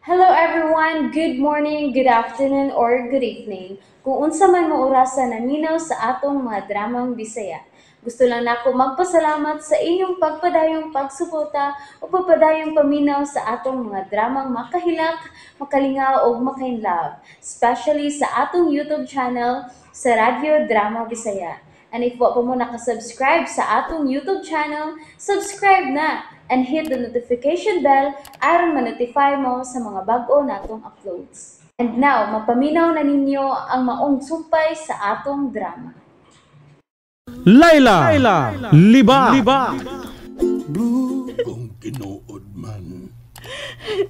Hello everyone! Good morning, good afternoon, or good evening. Kung unsa man mo orasa naminaw sa atong mga dramang Bisaya. Gusto lang nako magpasalamat sa inyong pagpadayong pagsuporta o pagpadayong paminaw sa atong mga dramang makahilak, makalingaw ug makainlove, especially sa atong YouTube channel sa Radyo Drama Bisaya. And if wa pa mo nakasubscribe sa atong YouTube channel, subscribe na and hit the notification bell aron ma-notify mo sa mga bag-o natong uploads. And now, mapaminaw na ninyo ang maong sumpay sa atong drama. Laila, Liba, Blue kung tinuod man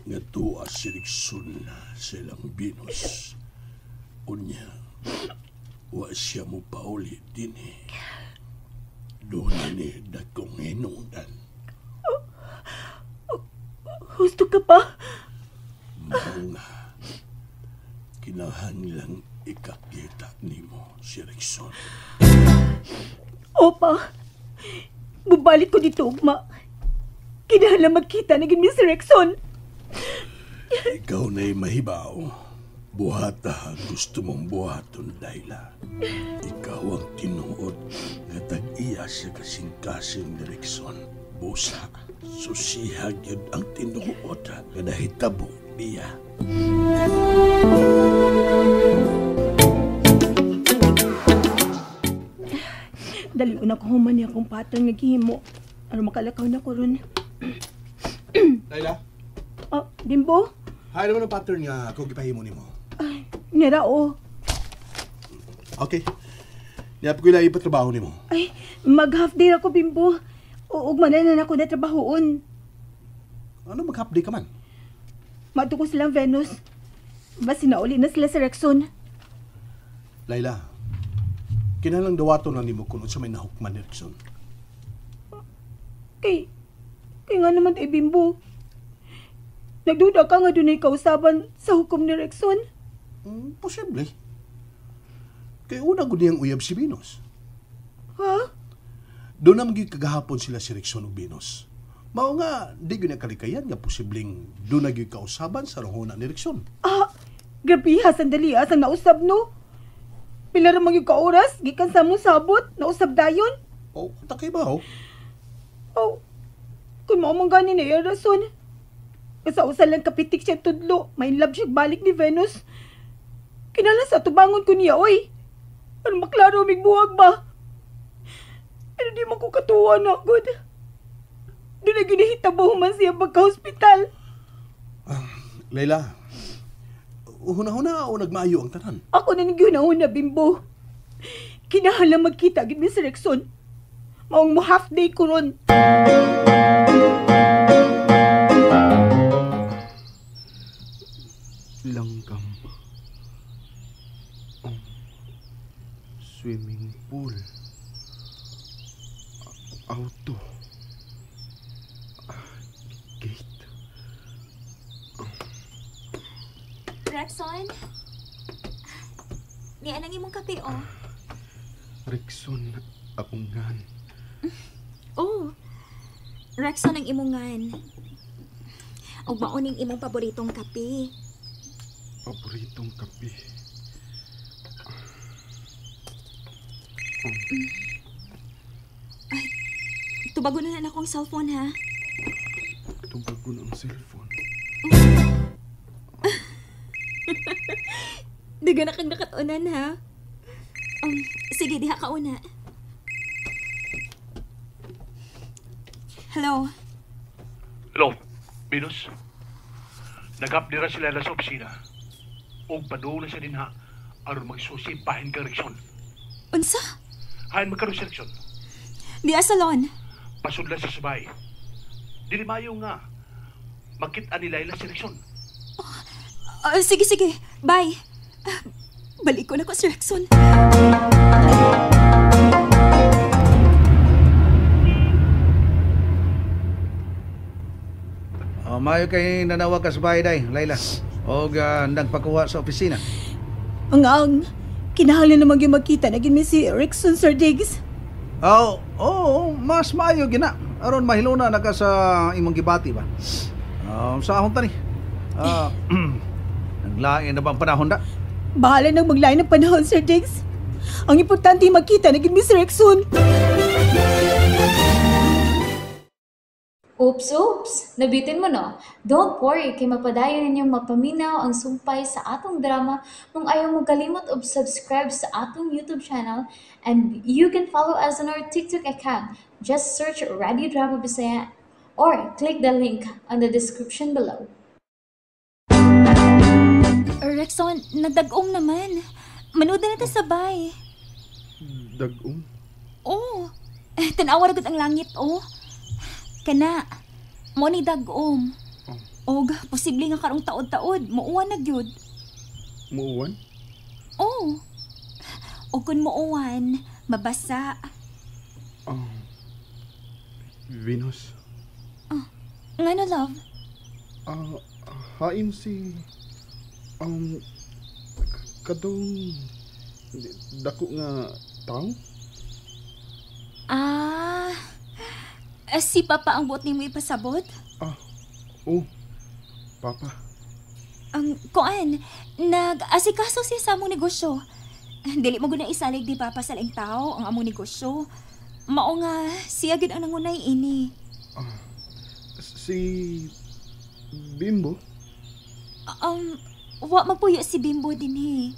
nga tuwa si Rickson silang Venus. Unya, wa siya mo pauli dinhi. Doon ni dakong hinungdan. Husto ka pa? Mao nga, kinahanglang ikakita nimo si Rickson. Opa, bubalik ko dito, ugma. Kinahanglan magkita na gid mi si Rexon. Ikaw na'y mahibaw. Buhata gusto mong buhaton, Dayla. Ikaw ang tinuod nga tag-iya sa kasing-kasing ni Rickson. Busa, susihag yun ang tinuod nga nahitabo niya. Dali na ko human niya akong pattern nga gihimo. Ano makalakaw na ko ron. Laila? Oh, Bimbo? Hay naman ang pattern nga kung gipahimo nimo. Ay, nira o. Okay. Niya ko ilay ipatrabaho nimo. Ay, mag half day ako, Bimbo. Uug man na ako na trabahoon. Ano mag half day ka man? Mato ko silang Venus. Basta nauli na sila sa Rexon. Laila, kinahanglang dawaton na nimo kung unsa may nahukman ni Rexon. Kay nga naman ay Bimbo. Nagduda ka nga dunay kausaban sa hukom ni Rexon? Posible. Kay una gud niyang uyab si Venus. Ha? Doon na maging kagahapon sila si Rexon ug Venus. Mao nga, di gyud nakalikayan nga posibleng doon na gyud kausaban sa rohona ni Rexon. Ah, grabe ha, sandali ha, sang nausab no? Pila ra magyud ka oras, gikan sa mong sabot, nausab dayon. Oh, takay ba oh? Oh, kung mao man gani na iya rason. Sa usa lang kapitik siya tudlo, may love siya balik ni Venus. Kinala sa tubangon ko niya, oy. Ano maklaro mig buwag ba? Pero di man ko katuwa na, good. Doon na ginahitabo man siya pagka-hospital. Layla, huna-huna o nagmaayo ang tanan? Ako na nagyunahuna, Bimbo. Kinahanglan magkita gid mi si Rexon. Maong mo half day ko ron. Langgam. Oh, swimming pool. Auto. Gate. Rexon? Niya nang imong kape, oh. Rexon, akong ngan. Oh, Rexon ang imong ngan. Og mauning imong paboritong kape. Paboritong kape. Ay, tubago na lang akong cellphone, ha? Tubago na ang cellphone. Diga na kang nakatunan, ha? Sige, diha ka una. Hello? Hello, Venus. Nag-up nira sila sa opisina. Og paduol na siya din ha, aron magsusi bahin ka Rexon. Unsa? Hain magkaroon si Rexon. Diya salon. Pasudla sa sabay. Dili mayo nga. Makita ni Laila si Rexon. Oh, sige. Bye. Balik ko na ko si Rexon. Oh, mayo kay nanawag ka sa bahay, day, Laila. Og nagpakuha sa opisina. Ang kinahanglan naman yung magkita na gin mi si Rexon, Sir Diggs. Oh, oh, mas maayo gina. Aron mahiluna na ka sa imong gibati ba. Sa akong tani. Naglain na ba ang panahon da? Bahala nang maglain ng panahon, Sir Diggs. Ang importante magkita na gid mi si Rexon. Oops, oops! Nabitin mo no? Don't worry, kay mapadayon ninyong mapaminaw ang sumpay sa atong drama kung ayaw mo kalimot og subscribe sa atong YouTube channel, and you can follow us on our TikTok account. Just search Radio Drama Bisaya or click the link on the description below. Rexon, nagdag-om naman. Manood na natin sabay. Dag-om? Oo. Tanawa ra gud ang langit, oh. Kana, mo ni dag-om. Og posible nga karong taod-taod, muuwan na gyud. Muuwan? Oo. Og kun muuwan, mabasa. Venus. Ngano, love? Hain si kadong dako nga tao? Si Papa ang buot nimo ipasabot? Oh, Papa. Ang kuan, nag-asikaso siya sa among negosyo. Dili mo gud na isalig di Papa sa laing tao ang among negosyo. Mao nga siya gid ang nangunay ini. Si Bimbo? Wa magpuyo si Bimbo dinhi.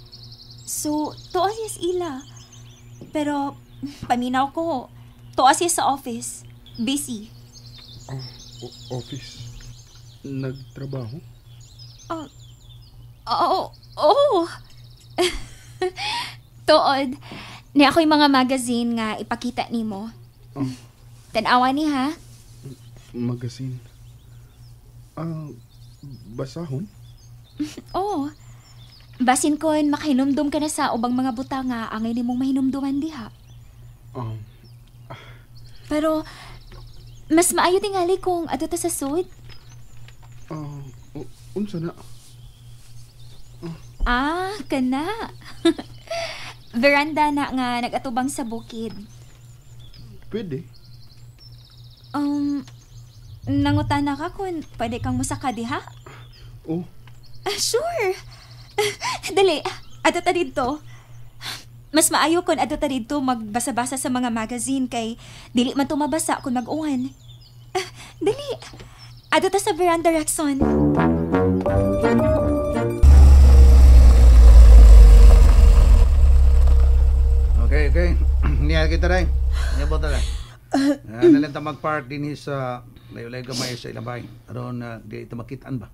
So, tuwa siya sa ila. Pero paminaw ko, tuwa siya sa office. Busy. Office? Nagtrabaho? Oo. Tuod. Ni ako'y mga magazine nga ipakita nimo. Tanawa ni ha? Magazine? Basahon? Oo. Basin kon makahinumdum ka na sa ubang mga buta nga angay nimong mahinumduman diha. Pero mas maayo tingali kung adto ta sa sud. Unsa na? Kana. Veranda na nga nagatubang sa bukid. Pwede. Nangutana ka kung pwede kang musaka diha? Oh. Sure. Dali, adto ta didto. Mas maayo kung adto ta didto magbasa-basa sa mga magazine kay dili man tumabasa kung mag-uwan. Dali, adto ta sa veranda, Rexon. Okay. Niya kita rin. Niya po talaga. Nalang ta mag-park din sa layo-layo gamay sa ilang bahay. Aron di ito makitaan ba?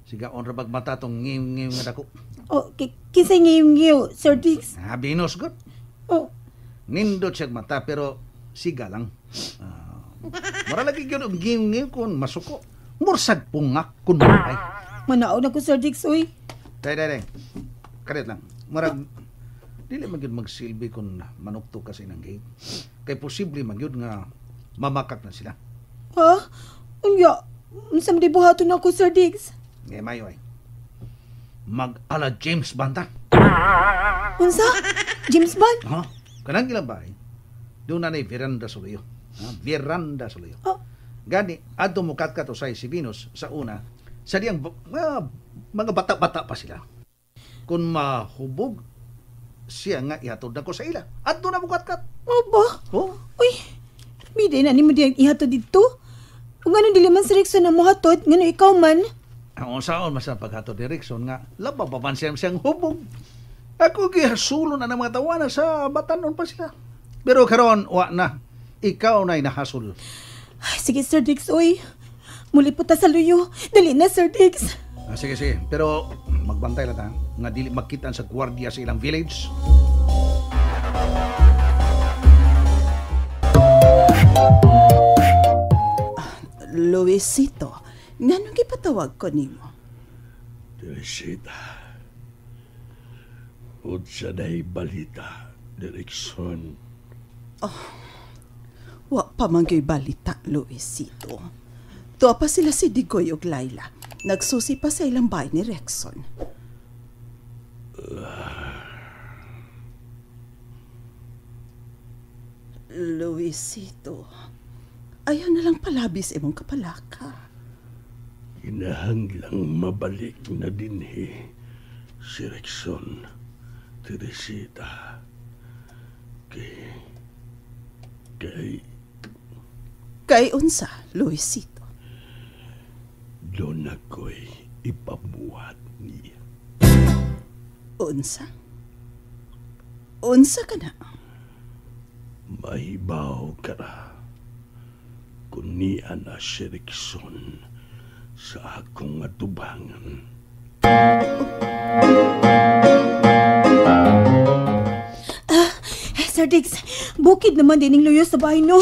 Siga on rabag mata tong ngiw-ngiw nga dako. Oh, kinsay ngiw-ngiw, Sir Diggs? Venus gud. Oh. Nindot siya mata pero siga lang. Mura lagi gyud og ngiw-ngiw kun masuko. Mursag pungak kun matay. Manaon ako, Sir Diggs, uy. Day. Karet lang. Murag dili man gyud magsilbi kun manukto ka sa ilang gate. Kay posible man gyud nga mamakak na sila. Ha? Unya, unsa man buhaton ako, Sir Diggs? Ngay mayo ay. Mag-ala James Bond ta. Unsa? James Bond? Ha? Kanang ilang bahay? Doon na veranda suluyo. Ha? Veranda suluyo. Oh. Gani, adto mo katkat usay si Venus sa una, sa diyang mga bata-bata pa sila. Kung mahubog, siya nga ihatod na ko sa ila. Adto na mo katkat. Oba? Oh. Uy, biday na ni mo diyang ihatod dito. Kung ano dili man si Rexon na mohatod, ngano ikaw man? Ang unsaon man sa paghatod ni Rexon nga laba pa man siyang hubog. Ako gihasulo na ng mga tawana sa batanon pa sila. Pero karon wa na. Ikaw na'y nahasol. Ay, sige, Sir Diggs, uy. Muli po ta sa luyo. Dali na, Sir Diggs. Sige. Pero magbantay lang ta nga dili magkitaan sa gwardiya sa ilang village. Luisito, nganong gipatawag ko nimo? Teresita, unsa na'y balita, Direksyon? Oh, wa pa man gyud balita, Luisito. Tuwa pa sila si Digoy ug Laila. Nagsusi pa sa ilang bahay ni Rexon. Luisito, ayaw na lang palabis imong kapalaka. Kinahanglang mabalik na dinhi si Rexon, Teresita. Kay Kay unsa, Luisito? Doon ako'y ipabuhat niya. Unsa? Unsa ka na? Mahibaw ka ra. Kung niya na si Rexon sa akong atubangan. Sir Diggs, bukid naman din ang luyo sa bahay, no?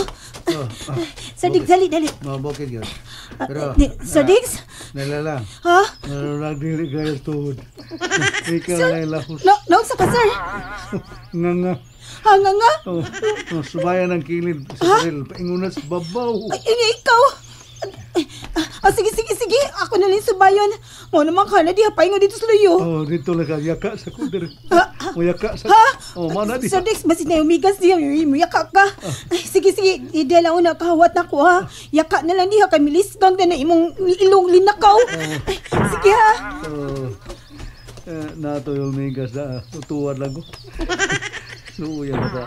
Sir Diggs, dali, dali. Mabukid yun. Pero, Sir Diggs? Nalala. Ha? Nalala, dili kayo tuhod. Ikaw na ilahos. No, no, sa ka, sir? Nga nga. Ha, nga nga? Oh, oh, subayan ang kilid sa baril. Paingunan sa babaw. Ay, ay, ikaw. Ah, sige, sige, sige. Ako na lang subayon. Mo naman ka na, di hapay nga dito sa luyo. Oh, dito lang ka. Yaka sa kudir. O yaka sa... Ha? Oh, mana di. Sir Dex, basit na umigas diya. Yaka ka. Ay, sige, sige. Hindi lang una kahawat na ko, ha? Yaka na lang diha. Kay milisgang na na imong ilong linakaw. Ay, sige, ha? Oh, nato yung umigas na. Tutuwan lang ko. Suya na ba?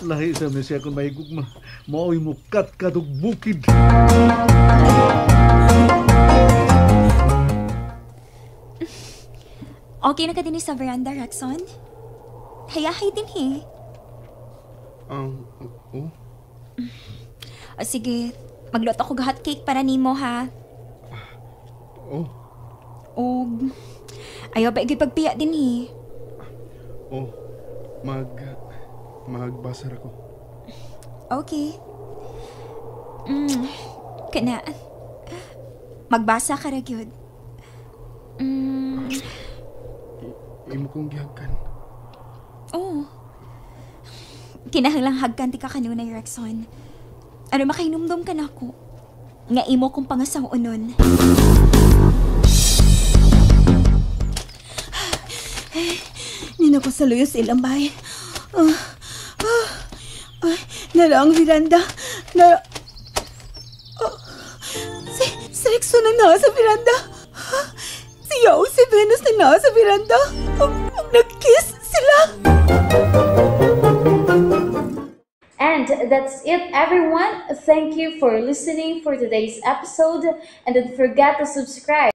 Lahi sa mesya kung may gugma. Mao'y mukat kadug bukid. Okay na ka din sa veranda, Rexon? Hayahay din, he. Oh? O sige, magluto ko hot cake para nimo, ha? Oh. Og, ayaw ba igipagpiya din, he? Oh, magbasar ako. Okay. Kana. Magbasa ka ra gyud. Imo kong gihagkan. Oh. Kinahanglang hagkan ti ka kanunay, Rexon. Ano makahinumdum ka nako? Nga imo kong pangasaw-unon. Nina ko sa luyo sa ilang bahay. Ay, nara ang veranda. Nara... Oh, si Rexon na nasa veranda. Si Yao, si Venus na nasa veranda. Nag-kiss sila. And that's it, everyone. Thank you for listening for today's episode. And don't forget to subscribe.